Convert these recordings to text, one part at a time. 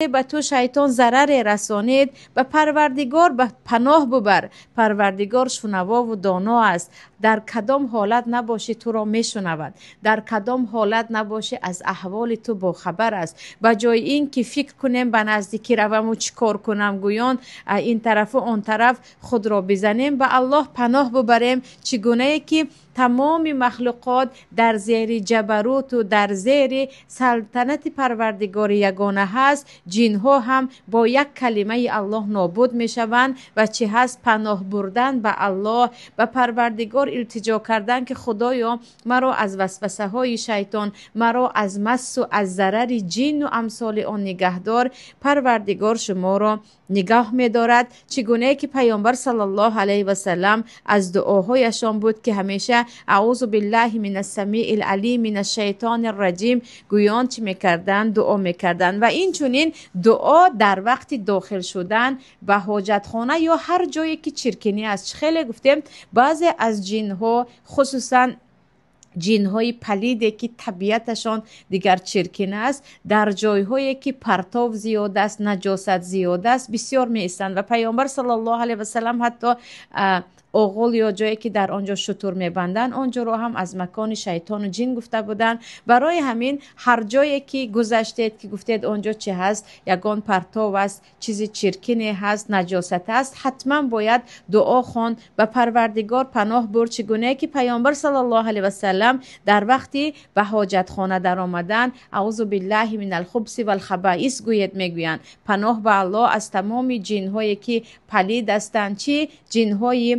Ба ту шайтон зараре расонид, ба Парвардигор ба паноҳ бубар. Парвардигор шунавову доно аст. Дар кадом ҳолат набошӣ, туро мешунавад, дар кадом ҳолат набошӣ, аз аҳволи ту бохабар аст. Ба ҷои ин ки фикр кунем ба наздикӣ раваму чӣ кор кунам, гӯён ин тарафу он тараф худро бизанем, ба Аллоҳ паноҳ бубарем. Чӣ гунае ки тамоми махлуқот дар зери ҷабаруту дар зери салтанати Парвардигори ягона ҳаст, ҷинҳо ҳам бо як калимаи Аллоҳ нобуд мешаванд. Ва чӣ ҳаст? Паноҳ бурдан ба Аллоҳ, ба Парвардигор илтиҷо кардан, ки Худоё, маро аз васвасаҳои шайтон, маро аз массу аз зарари ҷину амсоли он нигаҳдор. Парвардигор шуморо нигоҳ медорад. Чӣ гунае ки Паёмбар саллаллоҳу алайҳи васаллам аз дуоҳояшон буд, ки ҳамеша аъузу биллаҳи мин ассамии алим мин ашшайтони раҷим гӯён чӣ мекарданд? Дуо мекарданд. Ва инчунин дуо дар вақти дохил шудан ба ҳоҷатхона ё ҳар ҷое ки чиркинӣ аст. Чӣ хеле гуфтем, баъзе аз ҷинҳо, хусусан ҷинҳои палиде, ки табиаташон дигар чиркин аст, дар ҷойҳое ки партов зиёд аст, наҷосат зиёд аст, бисёр меистанд. Ва Паёмбар саллаллоҳу алайҳи васаллам ҳатто оғол ё ҷое ки дар он ҷо шутур мебанданд, он ҷоро ҳам аз макони шайтону ҷин гуфта буданд. Барои ҳамин ҳар ҷое ки гузаштед, ки гуфтед он ҷо чӣ ҳаст, ягон партов аст, чизи чиркине ҳаст, наҷосат аст, ҳатман бояд дуо хонд, ба Парвардигор паноҳ бурд. Чӣ гунае ки Паёмбар саллаллоҳу алайҳи васаллам дар вақти ба ҳоҷатхона даромадан аъузу биллаҳи минал хубси валхабаис гӯед мегӯянд, паноҳ ба Аллоҳ аз тамоми ҷинҳое ки палид ҳастанд, чӣ ҷинҳои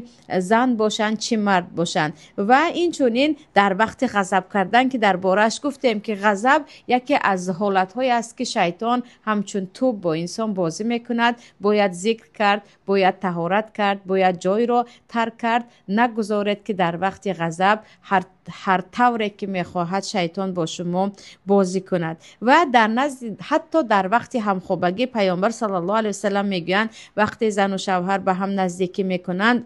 зан бошанд, чӣ мард бошанд. Ва инчунин дар вақти ғазаб кардан, ки дар борааш гуфтем, ки ғазаб яке аз ҳолатҳое аст, ки шайтон ҳамчун тӯб бо инсон бозӣ мекунад, бояд зикр кард, бояд таҳорат кард, бояд ҷойро тарк кард. Нагузоред, ки дар вақти ғазаб ҳар тавре ки мехоҳад шайтон бо шумо бозӣ кунад. Ва дар назди ҳатто дар вақти ҳамхобагӣ Паёмбар саллаллоҳу алайҳи васаллам мегӯянд, вақте зану шавҳар ба ҳам наздикӣ мекунанд,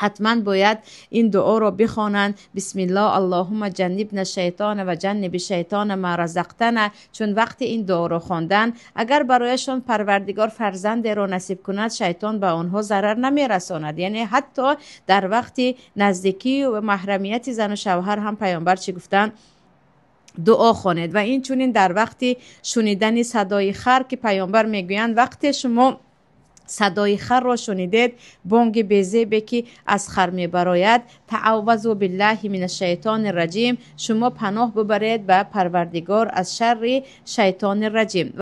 ҳатман бояд ин дуоро бихонанд: бисмиллоҳ аллоҳума ҷаннибна шайтона ва ҷанниби шайтона ма разақтана. Чун вақти ин дуоро хондан, агар барояшон Парвардигор фарзандеро насиб кунад, шайтон ба онҳо зарар намерасонад. Яъне ҳатто дар вақти наздикӣ ва маҳрамияти зану шавҳар ҳам Паёмбар чӣ гуфтанд? Дуо хонед. Ва инчунин дар вақти шунидани садои хар, ки Паёмбар мегӯянд, вақте шумо садои харро шунидед, бонги безебе ки аз хар мебарояд, тааввазу биллаҳи мин ашшайтони раҷим, шумо паноҳ бубаред ба Парвардигор аз шарри шайтони раҷим.